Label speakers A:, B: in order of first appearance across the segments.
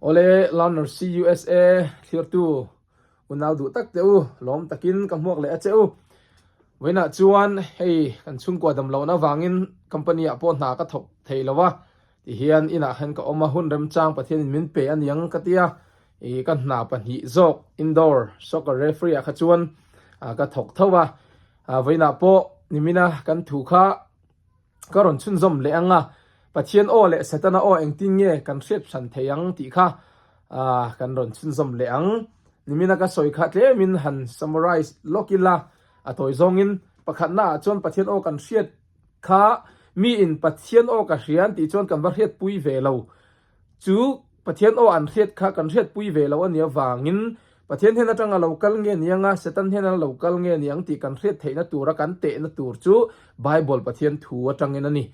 A: Awle Learner CUSA thlirtu unau duh tak te u, lawm takin ka hmuak leh a che u. Vawiinah chuan hei kan chhungkua dam lohna avangin company ah pawh hna ka thawk thei lo a, tihian inah hian ka awm a, hun remchang Pathianin min pe a niang ka ti a, ih ka hna pahnih zawk indoor soccer referee ah kha chuan ka thawk tho a, vawiinah pawh nimina kan thu kha Ka rawn chhunzawm leh ang a, Pathian aw leh Setana aw engtin nge kan hriat hran thei ang tih kha kan rawn chhunzawm leh ang. Nimina ka sawi kha tlemin han summarise lawk ila, a tawi zawngin pakhatna ah chuan Pathian aw kan hriat kha miin Pathian aw ka hria an tih chuan kan va hriatpui ve lo. Chu Pathian aw an hriat kha kan hriatpui ve lo a nih avangin Pathian hnen atanga lo kal nge ni anga Satan hnena lo kal nge ni ang tih kan hriat theihna tura kan tehna tur chu Bible Pathian thu atangin a ni.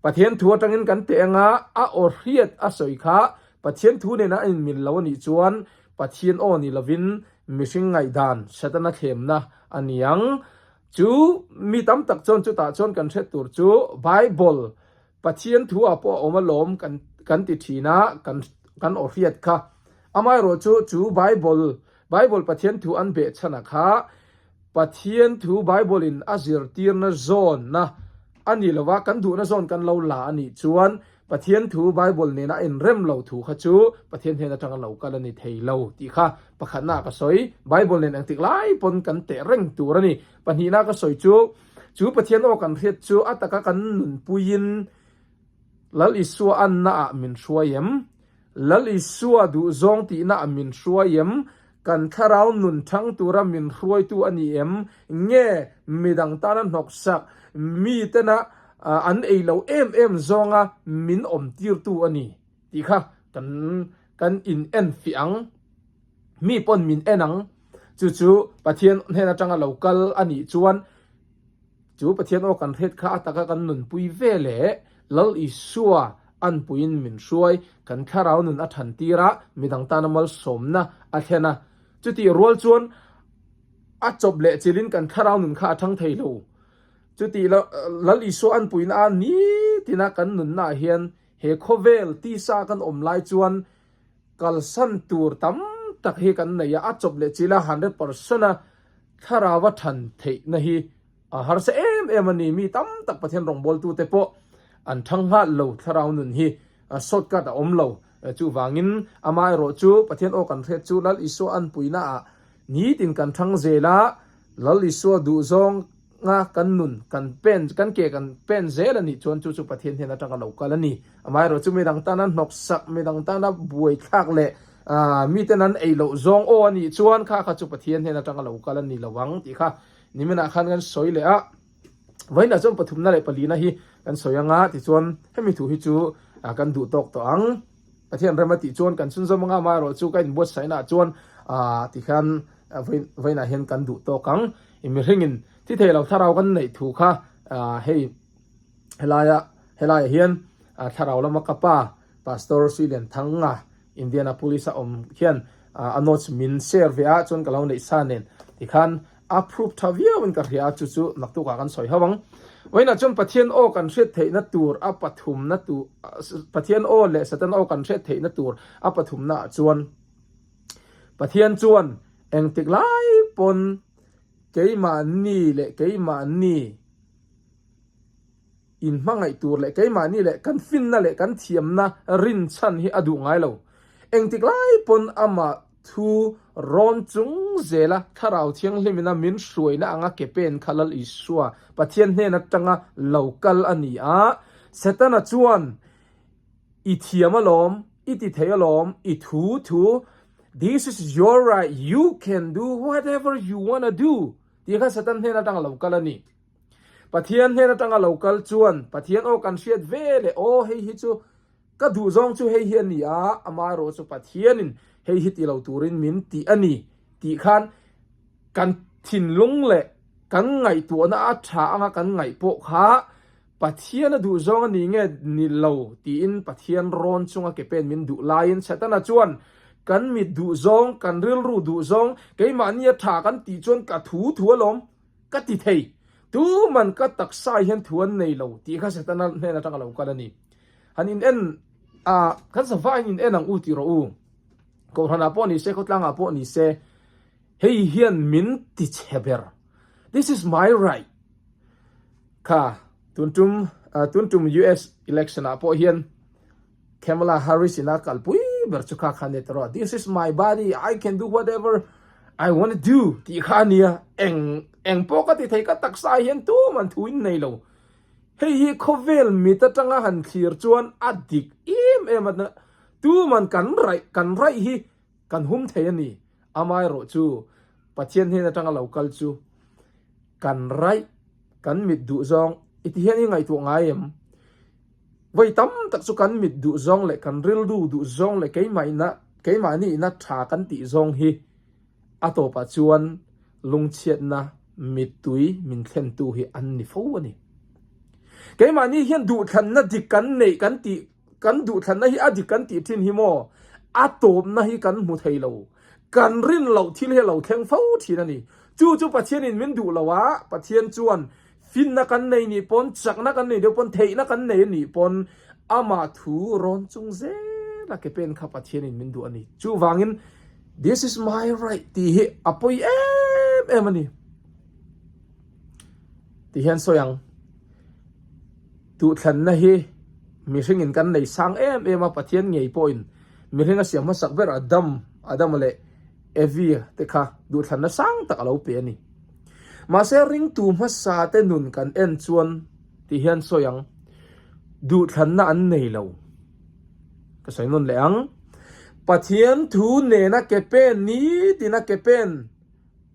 A: Pathian thu atangin kan teh anga a aw hriat a sawi kha Pathian thu nena a inmil lo a nih chuan Pathian aw ni lovin mihring ngaihdan Setana thlemna a ni ang. Chu mi tam tak chuan chutah chuan kan hriat tur chu Bible Pathian thu ah pawh a awm alawm kan kan ti thin a, kan kan aw hriat kha. Amaherawh chu chu Bible Bible Pathian thu an beh chhan a kha Pathian thu Bible in a zirtirna zawnna a ni lo va, kan duhna zawn kan lo la a nih chuan Pathian thu Bible nena a inrem lo thu kha chu Pathian hnen atanga lo kal a ni thei lo tih kha pakhatna ah ka sawi. Bible nen engtik lai pawn kan teh reng tur a ni. Pahnihna ka sawi chu Chu Pathian aw kan hriat chu a taka kan nunpuiin Lal Isua anna ah min hruai em? Lal Isua duhzawng tihna ah min hruai em? Kan thlarau nun thang tura min hruaitu a ni em? Nge midang tana hnawksak mitena an ei lo em em zawnga min awmtirtu a ni tih kha kan kan in enfiah ang. Mi pawn min en ang. Chu chu Pathian hnen atanga lo kal a nih chuan chu Pathian aw kan hriat kha a taka kan nunpui ve leh Lal Isua anpuiin min hruai, kan thlarau nun a than tir a, midang tana malsawmna a thlen a. Chutih rual chuan a chawp leh chilhin kan thlarau nun kha a thang thei lo. Chutih Lal Isua anpuina a nitina kan nunnaah hian he khawvel tisa kan awm lai chuan Kalsan tur tam tak hi kan nei a, a chawp leh chila 100% a thlarau a than theihna hi a harsa em em a ni. Mi tam tak Pathian rawngbawltute pawh an thang nghal lo, thlarau nun hi shortcut a awm lo. Chuvangin amaherawh chu Pathian aw kan hriat chu Lal Isua anpuina ah nitin kan thang zel a, Lal Isua duhzawng nga kan nun kan pen kan ke kan pen zel a nih chuan chu chu Pathian hnen atanga lo kal a ni. Amaherawh chu midang tana hnawksak, midang tana buaithlak leh miten an ei loh zawng aw a nih chuan kha kha chu Pathian hnen atanga lo kal a ni lo ang tih kha niminah khan kan sawi leh a. Vawiinah chuan pathumna leh palina hi kan sawi anga tichuan hemi thu hi chu kan duh tawk tawh ang. Pathian rem a tih chuan kan chhunzawm anga amaherawh chu ka inbuatsaihnaah chuan tikhian vawiinah hian kan duh tawk ang. I mihringin thi thei lo thlarau kan neih thu kha hei helaia helaiah hian thlarau lama ka pa Pastor Suilian Thanga Indianapolis a awm khian a notes min share ve a chuan ka lo neih sa nen tikhan a proof tha viau in ka hria a chu chu naktuk ah kan sawi ho ang. Vawiinah chuan Pathian aw kan hriat theihna tur a pathumna tur Pathian aw leh Satan aw kan hriat theihna tur a pathumna ah chuan Pathian chuan engtik lai pawn keimahni leh keimahni in hmangaih tur leh keimahni leh kan finna leh kan thiamna rinchhan hi a duh ngai lo. Engtik lai pawn amah thu rawn chung zela Thlarau Thianghlimina min hruaina anga ke pen kha Lal Isua Pathian hnen atanga lo kal a ni a. Setana chuan I thiam alawm, i ti thei alawm, i thu thu, this is your right, you can do whatever you wanna do tih kha Satan hnen atanga lo kal a ni. Pathian hnen atanga lo kal chuan Pathian aw kan hriat ve leh aw hei hi chu ka duh zawng chu hei hi a ni a, amaherawh chu Pathianin hei hi ti lo turin min ti a ni tih khan kan thinlung leh kan ngaihtuahna a tha anga kan ngaih pawh kha Pathian a duh zawng a ni nge ni lo tiin Pathian rawn chunga ke pen min duh laiin Setana chuan kan mit duh zawng, kan rilru duh zawng, keimahni a tha kan tih chuan ka thu thu alawm. Ka ti thei, tuman ka taksa hian thu an nei lo tih kha Setana hnen atanga lo kal a ni. Han in en a, kan sava in in en ang u tih rawh u. Kohhranah pawh ni se, khawtlangah pawh ni se, hei hian min ti chhe ber. This is my right. Kha, tun tum, tun tum US election ah pawh hian Kamala Harris in a kalpui ber chu kha kha ni ta rawh. This is my body, I can do whatever I want to do tih kha a nia. Eng, eng pawh ka ti thei ka taksa hian tuman thu in nei lo. Hei hi khawvel mit atanga han thlir chuan a dik em em a, tuman kan raih, kan raih hi kan hum thei a ni. Amaherawh chu Pathian hnen atanga lo kal chu kan raih, kan mit duh zawng i ti hian i ngaihtuah ngai em? Vawi tam tak chu kan mit duh zawng leh kan rilru duh zawng leh keimahina, keimahni ina tha kan tih zawng hi a tawpah chuan lungchhiatna mittui min thlentu hi an ni fo a ni. Keimahni hian duhthlanna dik kan neih kan tih Kan duhthlanna hi a dik kan tih thin hi maw? A tawpna hi kan hmu thei lo. Kan rin loh thil hi a lo thleng fo thin a ni. Chu chu Pathianin min duh lo a, Pathian chuan finna kan nei nih pawn, chakna kan nei deuh pawn, theihna kan nei a nih pawn amah thu rawn chung zel a ke pen kha Pathianin min duh a ni. Chuvangin This is my right tih hi a pawi em em a ni. Ti hian sawi ang. Duhthlanna hi mihringin kan nei sang em em a, Pathian ngei pawhin mihring a siam hmasak ber Adam, Adama leh Evi te kha duhthlanna sang tak a lo pe a ni. Mahse ringtu hmasa te nun kan en chuan ti hian sawi ang, duhthlanna an nei lo. Ka sawi nawn leh ang, Pathian thu nena ke pen nitina ke pen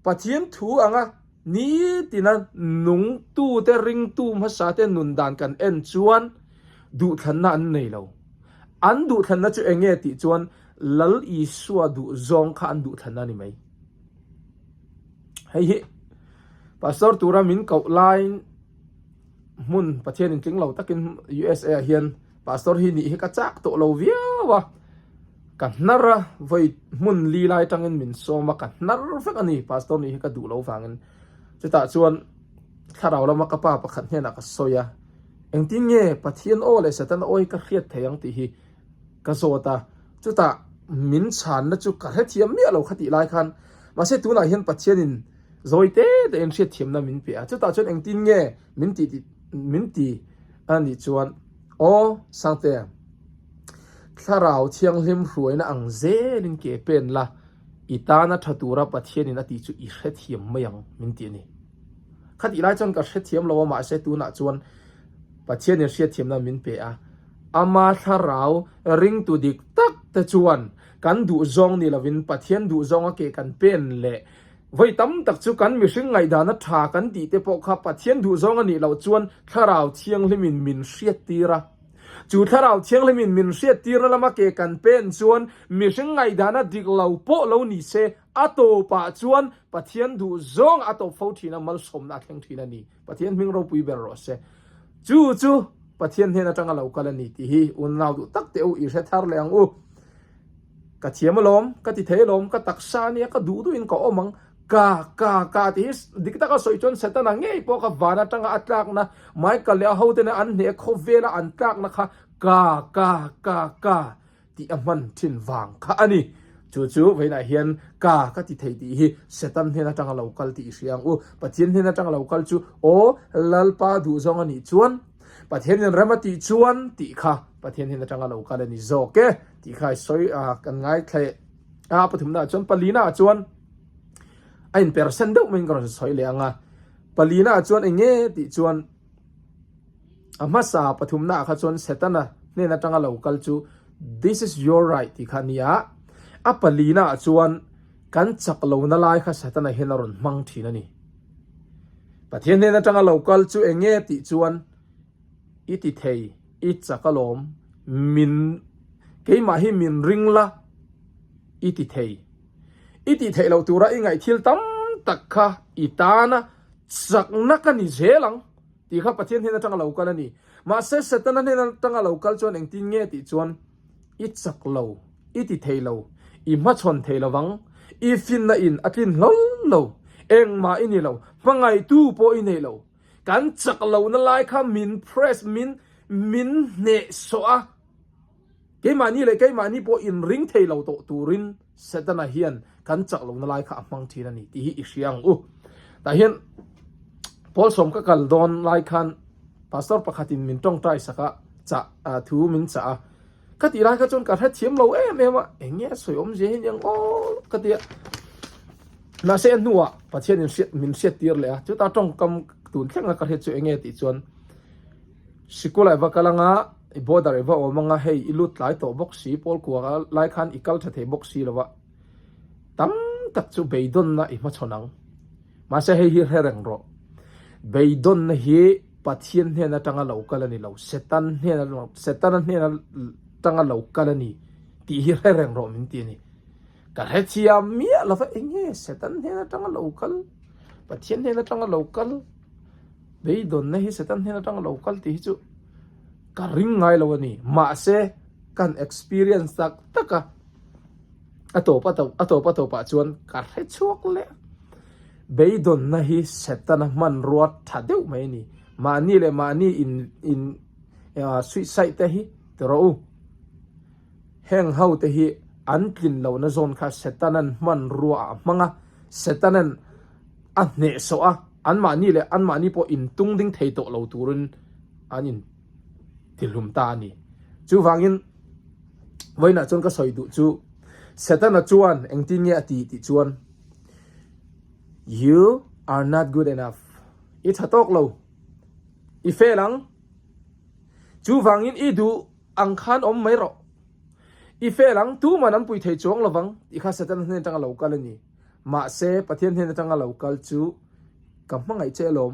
A: Pathian thu anga nitina nungtute ringtu hmasate nun dan kan en chuan duhthlanna an nei lo. An duhthlanna chu eng nge tih chuan Lal Isua duh zawng kha an duhthlanna a ni mai. Hei hi Pastor tura min koh laiin hmun Pathian in tling lo takin USA ah hian Pastor hi nih hi ka chak tawh lo viau a, ka hnar a, vawi hmun li lai tangin min sawm a, ka hnar vek a ni, Pastor nih hi ka duh lo vangin. Chutah chuan thlarau lama ka pa pakhat hnenah ka sawi a, engtin nge Pathian aw leh Satan aw hi ka hriat thei ang tih hi ka zawt a, chutah min chhanna chu ka hrethiam miah lo kha tih lai khan, mahse tunah hian Pathianin zawi te tein hriatthiamna min pe a, chutah chuan engtin nge min tih tih min ti a nih chuan aw Sangte thlarau thianghlim hruaina ang zelin ke pen la i tana tha tura Pathianin a tih chu i hrethiam mai ang min ti a ni. Khatih lai chuan ka hrethiam lo a mahse tunah chuan Pathianin hriatthiamna min pe a, ama thlarau ringtu dik tak te chuan kan duhzawng ni lovin Pathian duhzawnga ke kan pen leh Vawi tam tak chu kan mihring ngaihdana tha kan tih te pawh kha Pathian duhzawng a nih loh chuan Thlarau Thianghlimin min hriattir a. Chu Thlarau Thianghlimin min hriattirna lama ke kan pen chuan mihring ngaihdana dik lo pawh lo ni se a tawpah chuan Pathian duhzawng a tawp fo thin a, malsawmna a thleng thin a ni. Pathian hming ropui ber rawh se. Chu chu Pathian hnen atanga lo kal a ni tih hi unau duh tak teh u i hre thar leh ang u. Ka thiam alawm, ka ti thei alawm, ka taksa ania, ka duh duhin ka awm ang, ka, ka, ka tih hi dik taka sawi chuan Setana ngei pawh kha van atanga a tlakna, Michael leh a hotena an hneh khawvela an tlakna kha ka, ka, ka, ka tih a hman thin vang kha a ni. Chu chu vawiinah hian ka ka ti thei tih hi Setan hnen atanga lo kal tih i hria ang u. Pathian hnen atanga lo kal chu aw Lalpa duhzawng a nih chuan Pathianin rem a tih chuan tih kha Pathian hnen atanga lo kal a ni zawk e tih kha i sawi a kan ngaithla a pathumna ah chuan palina ah chuan a in percent deuh maiin ka rawn sawi leh ang a palina ah chuan eng nge tih chuan a hmasa pathumna ah kha chuan Setana hnen atanga lo kal chu this is your right tih kha a ni a a palina ah chuan kan chak lohna lai kha Setana hian a rawn hmang thin a ni Pathian hnen atanga lo kal chu eng nge tih chuan I ti thei, i chak alawm, min keimah hi min ring la, i ti thei. I tih theih loh tura i ngaih thil tam tak kha i tana chakna ka ni zel ang tih kha Pathian hnen atanga lo kal a ni. Mahse Setana hnen atanga lo kal chuan engtin nge tih chuan i chak lo, i ti thei lo, i hmachhawn thei lo vang, i finna in a tlin hlawl lo, engmah i ni lo, hmangaihtu pawh i nei lo. Kan chak lohna lai kha min press, min min hnehsawh a. Keimahni leh keimahni pawh inring thei lo tawh turin Setana hian kan chak lohna lai kha a hmang thin a ni tih hi i hria ang u. Tah hian Pawlsawm ka kal dawn lai khan Pastor pakhatin min tawngtai sak a, chah thu min chah a. Ka tih lai kha chuan ka hrethiam lo em em a, eng nge a sawi awmzia hi aniang aw ka ti a. Mahse a hnuah Pathianin hriat min hriat tir leh a, chuta tawngkam tun thleng a ka hriat chu eng nge tih chuan Sikul ah i va kal anga i border i va awm anga hei i lut tlai tawh bawk si pawl kua lai khan i kal tha thei bawk si lo a, tam tak chu beidawnna i hmachhawn ang. Mahse hei hi hre reng rawh. Beidawnna hi Pathian hnen atanga lo kal a ni lo, Setan hnen Setana hnen atanga lo kal a ni tih hi hre reng rawh min ti a ni. Ka hrethiam miah lo va, eng nge Setan hnen atanga lo kal, Pathian hnen atanga lo kal, beidawnna hi Setan hnen atanga lo kal tih hi chu ka ring ngai lo a ni. Mahse kan experience tak tak a. A tawp a tawp a tawp a tawpah chuan ka hre chhuak leh a. Beidawnna hi Setana hmanrua tha deuh mai a ni. Mahni leh mahni in in suihsaih te hi ti rawh u. Heng ho te hi an tlin lohna zawn kha Setanan hmanrua ah a hmang a, Setanan a hnehsawh a, anmahni leh anmahni pawh intung ding thei tawh lo turin an in tihlum ta a ni. Chuvangin vawiinah chuan ka sawi duh chu Setana chuan engtin nge a ti tih chuan You are not good enough. I tha tawk lo. I fail ang. Chuvangin i duh ang khan awm mai rawh. I fail ang, tuman an pui thei chuang lovang tih kha Setana hnen atanga lo kal a ni. Mahse Pathian hnen atanga lo kal chu ka hmangaih che alawm.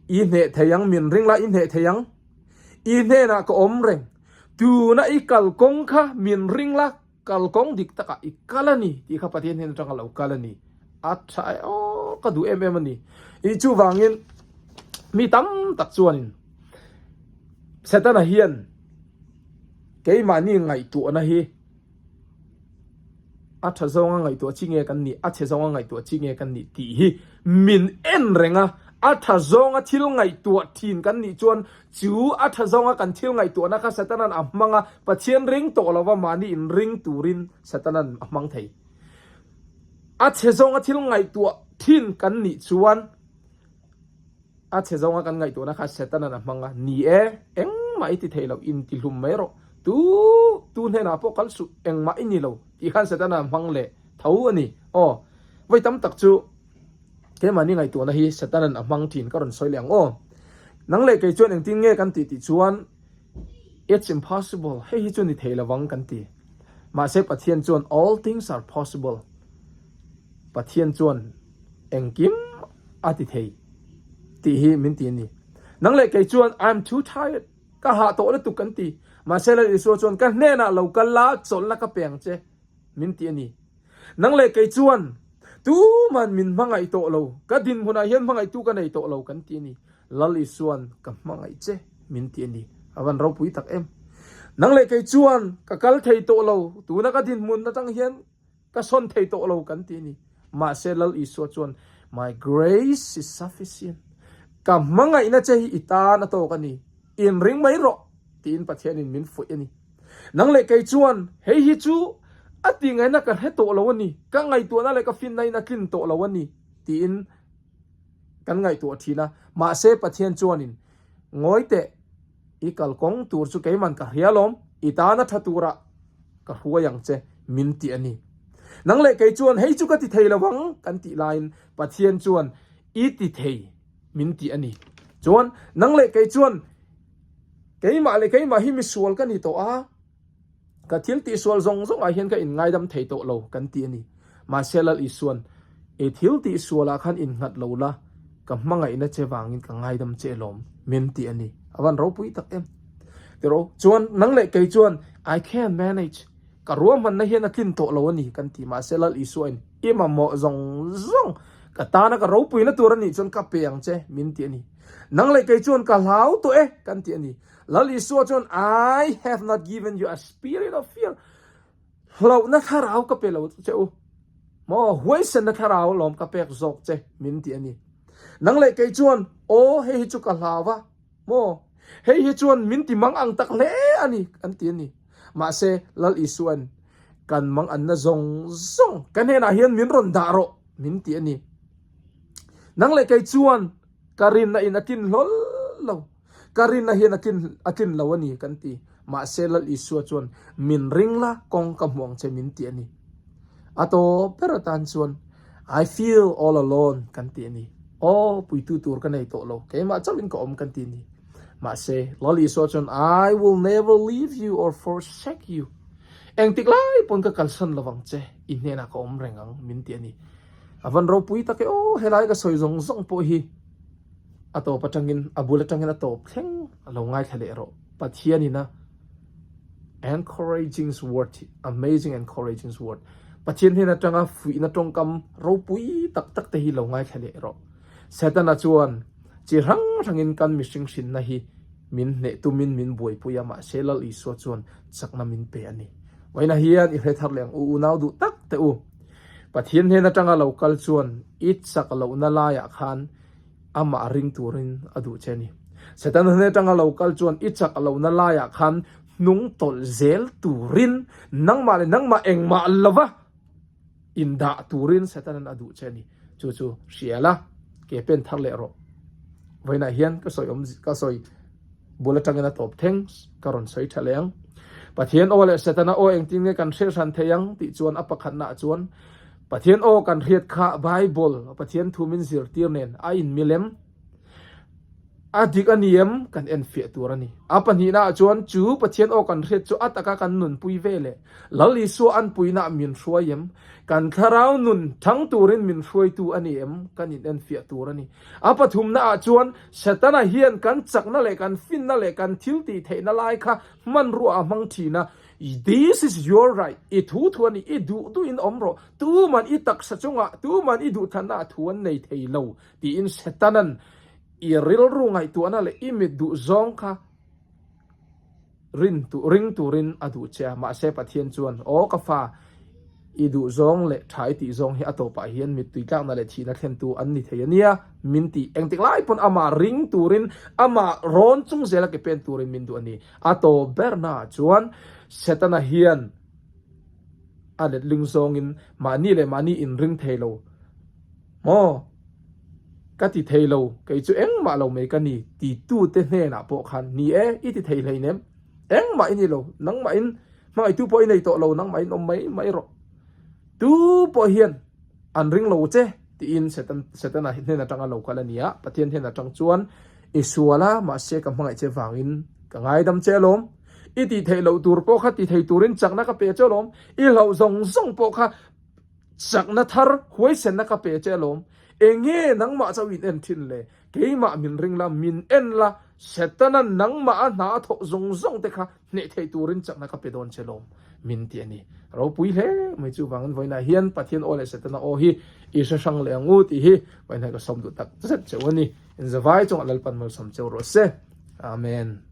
A: I hneh thei ang, min ring la i hneh thei ang. I hnenah ka awm reng. Tuna i kalkawng kha min ring la, kalkawng dik takah i kal a ni tih kha Pathian hnen atanga lo kal a ni. A tha e aw, ka duh em em a ni. I chuvangin mi tam tak chuanin Setana hian keimahni ngaihtuahna hi A tha zawnga ngaihtuah chi nge kan nih, a chhe zawnga ngaihtuah chi nge kan nih tih hi min en reng a, a tha zawnga thil ngaihtuah thin kan nih chuan chu a tha zawnga kan thil ngaihtuahna kha Satanan a hmang a, Pathian ring tawh lova mahni in ring turin Satanan a hmang thei. A chhe zawnga thil ngaihtuah thin kan nih chuan A chhe zawnga kan ngaihtuahna kha Setanan a hmang a, Ni e, engmah i ti thei lo, intihlum mai rawh. Tu tu hnenah pawh kal suh, engmah i ni lo, tih khan Setanan a hmang leh tho a ni. Aw, vawi tam tak chu keimahni ngaihtuahna hi Setanan a hmang thin ka rawn sawi leh ang aw. Nang leh kei chuan engtin nge kan tih tih chuan It's impossible, hei hi chu ni thei lovang kan ti. Mahse Pathian chuan All things are possible, Pathian chuan engkim a ti thei tih hi min ti a ni. Nang leh kei chuan I'm too tired, ka hah tawh lutuk kan ti. Mahse Lal Isua chuan ka hnenah lo kal la, chawlhna ka pe ang che min ti a ni. Nang leh kei chuan tuman min hmangaih tawh lo, ka dinhmunah hian hmangaihtu ka nei tawh lo kan ti a ni. Lal Isuan ka hmangaih che min ti a ni. A van ropui tak em. Nang leh kei chuan ka kal thei tawh lo, tuna ka dinhmun atang hian Ka sawn thei tawh lo kan ti a ni. Mahse Lal Isua chuan, My grace is sufficient. Ka hmangaihna che hi i tan a tawk a ni. Inring mai rawh, tiin Pathianin min fuih a ni. Nang leh kei chuan, hei hi chu a tingaihna ka hre tawh lo a ni, ka ngaihtuahna leh ka finna in a tlin tawh lo a ni, tiin kan ngaihtuah thin a. Mahse Pathian chuanin, Ngawi teh, I kalkawng tur chu keiman ka hria lawm, i tana tha turah ka hruai ang che, min ti a ni. Nang leh kei chuan hei chu ka ti thei lo ang kan tih laiin Pathian chuan i ti thei min ti a ni. Chuan nang leh kei chuan keimah leh keimah hi misual ka ni tawh a, Ka thil tihsual zawng zawngah hian ka inngaidam thei tawh lo kan ti a ni. Mahse Lal Isuan, I thil tihsualah khan innghat lo la, ka hmangaihna che vangin ka ngaidam che lawm, min ti a ni. A van ropui tak em. Tiraw? Chuan nang leh kei chuan, I can't manage, ka ruahmanna hian a tlin tawh lo a ni kan ti. Mahse Lal Isuain, I mamawh zawng zawng, ka tana ka ropuina tur a nih chuan ka pe ang che, min ti a ni. Nang leh kei chuan ka hlau tawh e, kan ti a ni. Lal Isua chuan, I have not given you a spirit of fear. Hlauhna thlarau ka pe lo che u. Maw, huaisenna thlarau lawm ka pek zawk che, min ti a ni. Nang leh kei chuan, Aw, hei hi chu ka hlau a, maw, hei hi chuan min ti mang ang tak hle a ni, kan ti a ni. Mahse, Lal Isua'n kan manganna zawng zawng ka hnenah hian min rawn dah rawh min ti a ni. Nang leh kei chuan ka rinna in a tlin hlawl lo, ka rinna hian a tlin a tlin lo a ni kan ti. Mahse, Lal Isua chuan min ring la kawng ka hmu ang che min ti a ni. A tawp ber atan chuan I feel all alone kan ti a ni. Aw, puitu tur ka nei tawh lo, keimah chauhin ka awm kan ti a ni. Mahse, Lal Isua chuan I will never leave you or forsake you. Engtik lai pawn ka kalsan lovang che, i hnenah ka awm reng ang min ti a ni. A van ropui tak e aw, helai ka sawi zawng zawng pawh hi a tawp atangin, a bul atangin a tawp thleng a lo ngaithla leh rawh. Pathianin a Encouraging word hi, amazing encouraging word. Pathian hnen atanga fuihna tawngkam ropui tak tak te hi lo ngaithla leh rawh. Setana chuan chi hrang hrangin kan mihring hrinna hi min hneh tumin min buaipui a, mahse Lal Isua chuan chakna min pe a ni. Vawiina hian i hre thar leh ang u, unau duh tak teh u. Pathian hnen atanga lo kal chuan i chak lohna laiah khan amah ring turin a duh che a ni. Setana hnen atanga lo kal chuan i chak lohna laiah khan hnung tawlh zel turin nangmah leh nangmah engmah lova indah turin Setanan a duh che a ni. Chu chu hria la, ke pen thar leh rawh. Vawiinah hian ka sawi awm ka sawi bul atangin a tawp thleng ka rawn sawi tha leh ang. Pathian aw leh Setana aw engtin nge kan hriat hran thei ang tih chuan a pakhatna ah chuan Pathian aw kan hriat kha Bible, Pathian thu min zirtir nen a inmilem a dik a ni em kan enfiah tur a ni. A pahnihna ah chuan chu Pathian aw kan hriat chu a taka kan nunpui ve leh Lal Isua an puina min hruai em? Kan thlarau nun thang turin min hruaitu a ni em? Kan inenfiah tur a ni. A pathumna ah chuan Setana hian kan chakna leh kan finna leh kan thil tih theihna lai kha hmanrua a hmang thin a, This is your right, i thu thu a ni, i duh duh in awm rawh, tuman i taksa chungah, tuman i duhthanna ah thu an nei thei lo, tiin Setanan i rilru ngaihtuahna leh i mit duh zawng kha rin tu ring turin a duh che a, mahse Pathian chuan, Aw ka fa, i duh zawng leh tha i tih zawng hi a tawpah hian mittui tlakna leh thihna thlentu an ni thei a nia, min ti. Engtik lai pawn amah ring turin, amah rawn chung zela ke pen turin min duh a ni. A tawp bernaah chuan Setana hian a letling zawngin mahni leh mahni inring thei lo maw? Ka ti thei lo, kei chu engmah lo mai ka ni ti tute hnenah pawh khan, Ni e, i ti thei hleinem, engmah i ni lo, nangmahin hmangaihtu pawh i nei tawh lo, nangmahin awm mai mai rawh. Tu pawh hian an ring lo che tiin Satan Setana hnen atanga lo kal a ni a, Pathian hnen atang chuan i sual a, mahse ka hmangaih che vangin ka ngaidam che alawm, i tih theih loh tur pawh kha ti thei turin chakna ka pe che alawm, i hlauh zawng zawng pawh kha Chakna thar huaisenna ka pe che alawm. Enge nangmah chauh in en thin le? Keimah min ring la, min en la, Setana nangmah a hna a thawh zawng zawng te kha hneh theih turin chakna ka pe dawn che lawm, min ti a ni. Ropui hle mai chuvangin vawiinah hian Pathian aw leh Setana aw hi i hre hrang leh ang u tih hi vawiinah ka sawm duh tak zet cheu a ni. Inzavai chungah Lalpan malsawm cheu rawh se. Amen.